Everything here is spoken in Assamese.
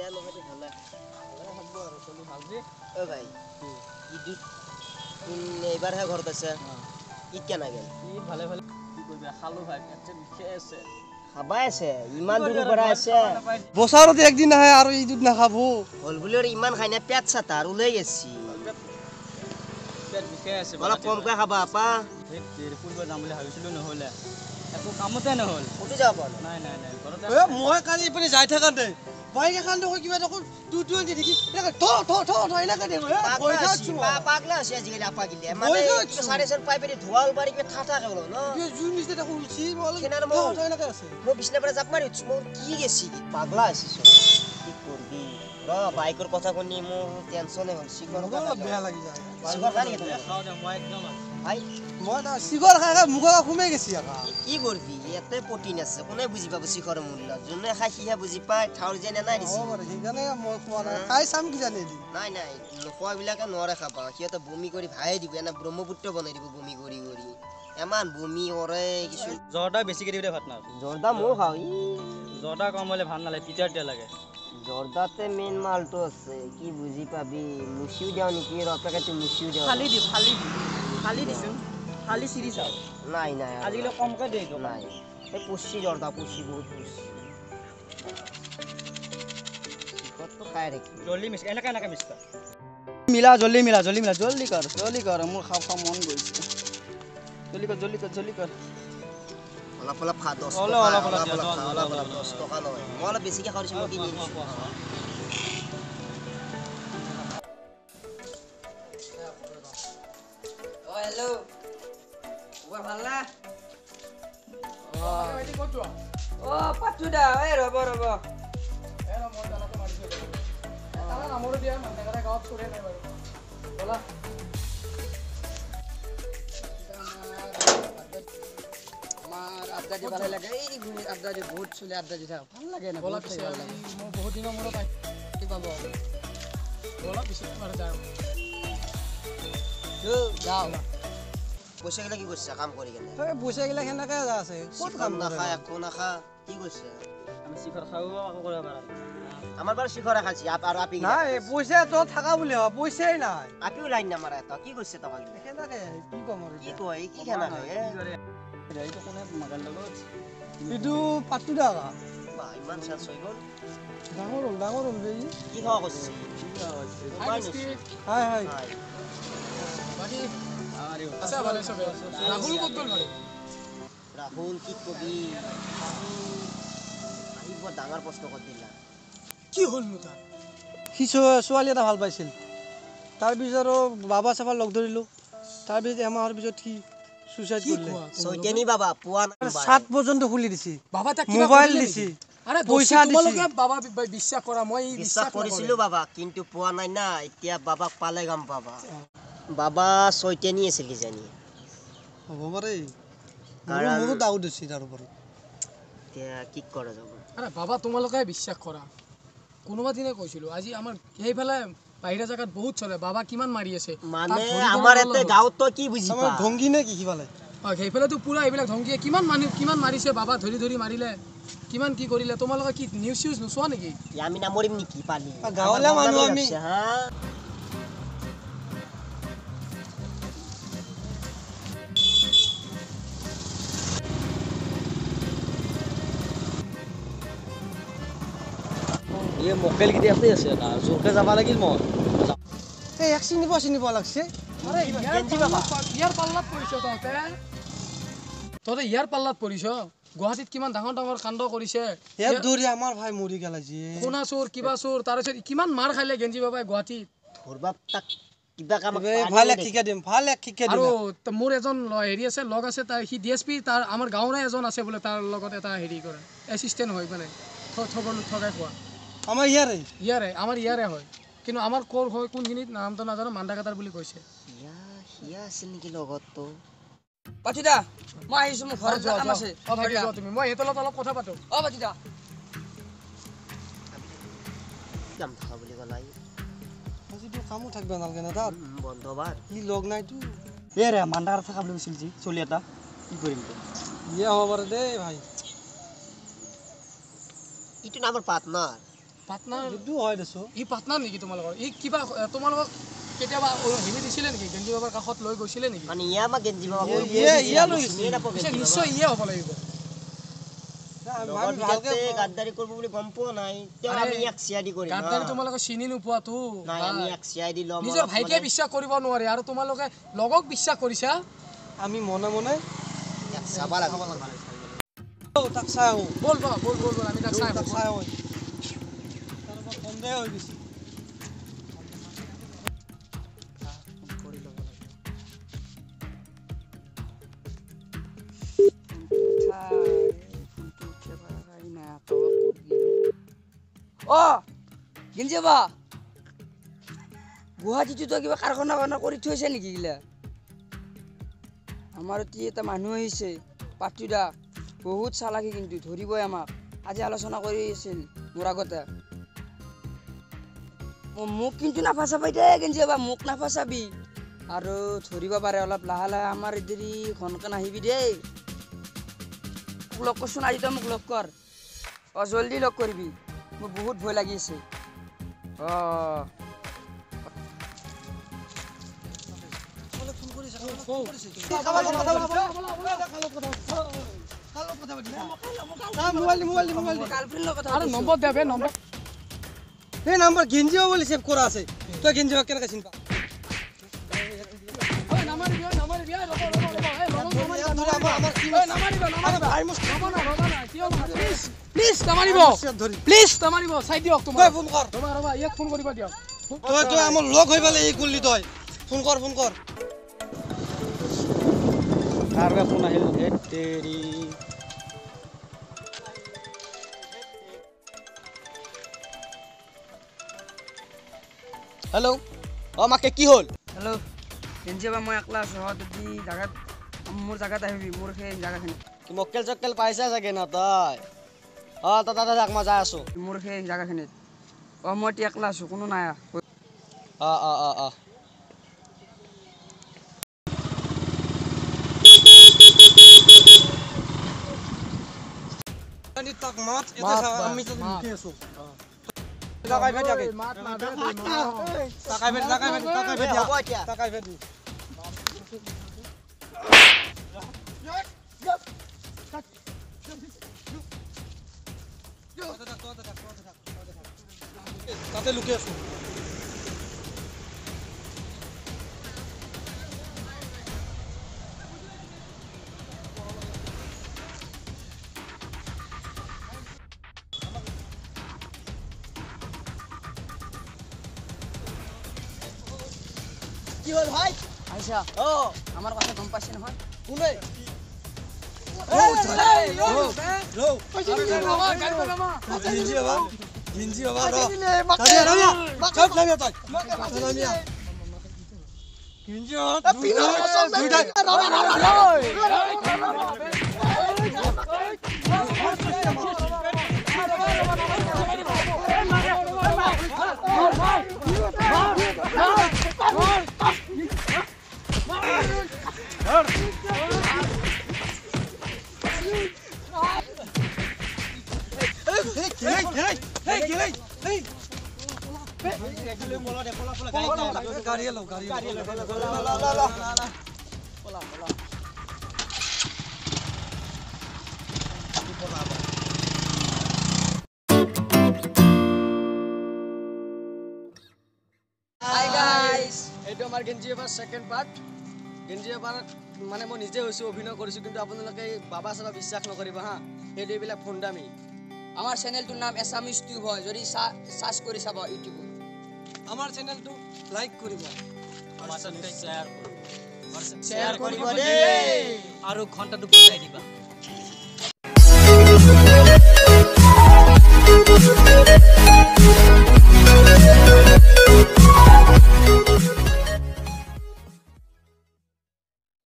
বেয়া নহয় ভালে থাকব আৰু চলি ভাল যে। অ ভাই, ঈদত এইবাৰহে ঘৰত আছে, ঈদ কেনে গেল? ঈদ ভালে ভালে। কি কৰিবি, খালো ভাই, পেট বিষাই আছে। খাবাই আছে, ইমান দূৰৰ পৰা আছে। বছৰত একদিন আহে আৰু ঈদত নাখাব হ'ল বুলি আৰু ইমান খাই না, পেট চাতাৰ ওলাই গেছি। পেট বিষাই আছে, অলপ কমকৈ খাবা আপা। ফুৰিব যাম বুলি ভাবিছিলো, নহ'লে একো কামতে নহ'ল। ক'তো যাব পৰা নাই? নাই নাই, ঘৰতে। মই কালি এইপিনে যাই থাকোঁতে বাইক এখন দেখো, কিবা দেখোন 220 দেখি এনেকে থ থ থ থ এনেকে দেখো। পাগলা আছে আজিকালি আপা গিলে, মানে চাৰে চাৰি পাই পাৰি ধোৱা ওলবাৰী কিবা থা থাকে ওলো ন। জুই নিচিনা দেখোন উঠছি, এনেকে আছে। মই বিছনাৰ পৰা জাপ মাৰি উঠছো, মোৰ কি গেছি, পাগলা আছে চব। কি কৰবি ৰ, বাইকৰ কথা শুনি মোৰ টেনচনে হ'ল। শিখৰ বেয়া লাগি যায়। শিখৰ খাই নেকি? মই একদম ভাই, মই শিখৰ খাই খাই মুখৰ সোমাই গেছি। কি কৰবি, ইয়াতে প্ৰটিন আছে, কোনে বুজি পাব শিখৰৰ মূল্য? যোনে খাই সিহে বুজি পায়। ঠাউৰ যেনে নাই দিছে, সেইকাৰণে মই খোৱা নাই। খাই চাম কিজানি। নাই নাই, নোখোৱাবিলাকে নোৱাৰে খাবা, সিহঁতে বমি কৰি ভাই দিব, এনে ব্ৰহ্মপুত্ৰ বনাই দিব বমি কৰি কৰি। ইমান বমি কৰে কিছু। জৰ্দা বেছিকে দিবি দে ভাত না। জৰ্দা ময়ো খাওঁ। জৰ্দা কম হ'লে ভাল নালাগে, তিতা তিতা লাগে। জৰ্দাতে মেইন মালটো আছে, কি বুজি পাবি। মুচিও দিওঁ নেকি ৰ, পেকেটটো মুচিও দিওঁ। ফালি দি, ফালি দি, ফালি দিছোন, ফালি চিৰি চাওঁ। নাই নাই, আজিকালি কমকৈ দিয়ে। নাই, এই পুচি জৰ্দা পুচি, বহুত পুচি। শিখৰটো খাই থাকি। জল্দি মিক্স, এনেকৈ এনেকৈ মিক্স কৰ, মিলা, জল্দি মিলা, জল্দি মিলা, জল্দি কৰ, জল্দি কৰ, মোৰ খাব খাব মন গৈছে। জল্দি কৰ, জল্দি কৰ, জল্দি কৰ। অলপ অলপ খা, 10 টকা, অলপ অলপ খা, অলপ অলপ, 10 টকা নহয়, মই অলপ বেছিকৈ খাওঁ দিছোঁ, মই কিনি আনিছোঁ। অ হেল্ল', খবৰ ভাল না? অ পাতো দা, এই ৰ'ব ৰ'ব। আমাৰ আড্ডা দি ভালে লাগে, এই আড্ডা দি বহুত চলি, আড্ডা দি থাক ভাল লাগে না, বহুত ভাল লাগে। মই বহুত দিনৰ মূৰত আহি পাব। ব'লা পিছে যাওঁ। যাওঁ। পইচাগিলা কি কৰিছা কাম কৰি কেনে? পইচাগিলা সেনেকে আছে, ক'ত কাম নাখা, একো নাখা, কি কৰিছে? আমি শিখৰ খাওঁ, আকৌ কৰিব পাৰা। আমাৰ বাৰু শিখৰে খাইছি আৰু আপি নাই। পইচা তো থাকা বুলি হয়, পইচাই নাই। আপিও লাইন নামাৰা, তই কি কৰিছে টকাগিলা? সেনেকে কি ক'ম আৰু, কি কয়, কি সেনেকে? এইটো কোনে মাগাৰ লগত? এইটো পাতো দা। ইমান চান্স হৈ গ'ল। ডাঙৰ হ'ল, ডাঙৰ হ'ল বে। কি খাৱা কৰিছে? হাই হাই। বাকী আছে ভালে চবে? ৰাহুল ক'ত গ'ল বাৰু? ৰাহুল কি কবি, আহি বৰ ডাঙৰ প্ৰশ্ন কৰি দিলা। কি হ'লনো তাৰ? সি ছোৱালী এটা ভাল পাইছিল, তাৰপিছত আৰু বাবা চাবা লগ ধৰিলোঁ, তাৰপিছত এমাহৰ পিছত সি চুইচাইড কৰিলে। চৈতেনি বাবা পোৱা নাই, 7 পৰ্যন্ত খুলি দিছি, বাবা তাক মোবাইল দিছি, পইচা দিছি। তোমালোকে বাবা বিশ্বাস কৰা? মই বিশ্বাস কৰিছিলো বাবা, কিন্তু পোৱা নাই না। এতিয়া বাবাক পালে গম পাবা। বাবা চৈতেনি আছিল কিজানি, হ'ব পাৰে। মোৰো ডাউট হৈছে তাৰ ওপৰত। এতিয়া কি কৰা যাব? আৰে বাবা, তোমালোকে বিশ্বাস কৰা। কোনোবা দিনে কৈছিলো, আজি আমাৰ সেইফালে বাহিৰা জেগাত বহুত চলে, বাবা কিমান মাৰি আছে। মানে আমাৰ ইয়াতে গাঁৱত কি বুজি পা, ঢংগী নে কি সিফালে? অ সেইফালেতো পুৰা এইবিলাক ঢংগীয়ে কিমান মানুহ কিমান মাৰিছে, বাবা ধৰি ধৰি মাৰিলে, কিমান কি কৰিলে। তোমালোকে কি নিউজ চিউজ নোচোৱা নেকি? আমি নামৰিম নেকি পালি? গাঁৱলীয়া মানুহ আমি। হা, এই মকেল কেইটা ইয়াতে আছে, এটা জোৰকে যাব লাগিল। মই এই এক চিনি পোৱা, চিনি পোৱা লাগছে। ইয়াৰ পাল্লাত পৰিছ তহঁতে, তহঁতে ইয়াৰ পাল্লাত পৰিছ। গুৱাহাটীত কিমান ডাঙৰ ডাঙৰ কাণ্ড কৰিছে। ইয়াত ধৰি আমাৰ ভাই মৰি গ'ল আজি, সোণা চোৰ, কিবা চোৰ, তাৰপিছত কিমান মাৰ খালে গেঞ্জি বাবাই গুৱাহাটীত। ধৰবা তাক কিবা কাম ভাল এক শিক্ষা দিম, ভাল এক শিক্ষা দিম। আৰু মোৰ এজন হেৰি আছে, লগ আছে, তাৰ সি ডি এছ পি, তাৰ আমাৰ গাঁৱৰে এজন আছে বোলে, তাৰ লগত এটা হেৰি কৰে, এছিষ্টেণ্ট হয়, মানে ঠগাই খোৱা। আমাৰ ইয়াৰে, ইয়াৰে, আমাৰ ইয়াৰে হয়, কিন্তু আমাৰ ক'ৰ হয় কোনখিনিত নামটো নাজানো, মান্দাকাটাৰ বুলি কৈছে। সিয়া আছিল নেকি লগততো? পাতিদা, মই আহিছোঁ, মোৰ ঘৰত কাম আছে। অ ভাইটি যোৱা তুমি, মই সিহঁতৰ লগত অলপ কথা পাতো। অ পাতিদা। কাম থকা বুলি ক'লাই, আজিতো কামো থাকিব নালাগে না তাত, বন্ধ বাৰ। ই লগ নাইতো। এই ৰে মান্দাকাটাৰ থকা বুলি কৈছিল যি চলি এটা, কি কৰিম ইয়ে হ'ব পাৰে দেই ভাই। ইটো না আমাৰ পাৰ্টনাৰ। পাৰ্টনাৰ সেইটো হয় দেছো। ই পাৰ্টনাৰ নেকি তোমালোকৰ? ই কিবা তোমালোকক কেতিয়াবা হেৰি দিছিলে নেকি, গেঞ্জি বাবাৰ কাষত লৈ গৈছিলে নেকি? মানে ইয়া আমাক গেঞ্জি বাবা ইয়া লৈ গৈছে নিশ্চয়, ইয়ে হ'ব লাগিব। গাদ্দাৰি কৰিব বুলি গম পোৱা নাই, তেওঁ আমি ইয়াক চিআইডি কৰিম। গাদ্দাৰি তোমালোকে চিনি নোপোৱাতো। নাই, আমি ইয়াক চিআইডি ল'ম। নিজৰ ভাইকে বিশ্বাস কৰিব নোৱাৰে আৰু তোমালোকে লগক বিশ্বাস কৰিছা। আমি মনে মনে ইয়াক চাব লাগিব। তাক চাই আহোঁ। ব'ল ব'ল ব'ল ব'ল, আমি তাক চাই আহোঁ। তাৰ পৰা সন্দেহ হৈ গৈছে। অ গেঞ্জি বাবা, গুৱাহাটীতো কিবা কাৰখানা বানা কৰি থৈছে নেকি গিলা? আমাৰ এটা মানুহ আহিছে, পাতুদা, বহুত চালাকি কিন্তু, ধৰিবই আমাক। আজি আলোচনা কৰি আছিল মোৰ আগতে। মোক কিন্তু নাফাচাবি দেই গেঞ্জি বাবা, মোক নাফাচাবি। আৰু ধৰিব পাৰে অলপ লাহে লাহে, আমাৰ দেৰি ঘনকে নাহিবি দেই। মোক লগ কৰচোন আজি, তই মোক লগ কৰ। অ জল্দি লগ কৰিবি, মোৰ বহুত ভয় লাগি আছে। অ এই নাম্বাৰ গেঞ্জি বাবা বুলি ছেভ কৰা আছে। তই গেঞ্জি বাবা কেনেকৈ চিনি পা? লগ হৈ পেলাই এই কৰিলি তই। ফোন কৰ, ফোন কৰ। কাৰ ফোন আহিল? তেৰি হেল্ল'। অ মাকে কি হ'ল? হেল্ল' গেঞ্জি বাবা, মই একলা আছোঁ। যদি জাগাত মোৰ জাগাত আহিবি, মোৰ সেই জাগাখিনি। কি মক্কেল চক্কেল পাইছা চাগে ন তই? অ তই তাতে থাক, মই যাই আছোঁ। মোৰ সেই জাগাখিনিত। অ মই এতিয়া একলা আছোঁ, কোনো নাই। অ অ অ অ তাক মাত, আমি লুকি আছোঁ। তাতে লুকি আছো। কি হ'ল ভাই? আইছা অ আমাৰ কথা গম পাইছে নহয়? কোনে? গেঞ্জি বাবা, এইটো আমাৰ গেঞ্জি বাবাৰ ছেকেণ্ড পাৰ্ট। গেঞ্জি বাবাৰ মানে মই নিজে হৈছোঁ, অভিনয় কৰিছোঁ, কিন্তু আপোনালোকে বাবা চাবা বিশ্বাস নকৰিব হা, সেইটো এইবিলাক ফোনদামি। আমাৰ চেনেলটোৰ নাম এছামিজ টিউব হয়, যদি চাৰ্চ কৰি চাব ইউটিউবত। আমাৰ চেনেলটো লাইক কৰিব, শ্বেয়াৰ কৰিব আৰু ঘণ্টাটো বজাই দিবা।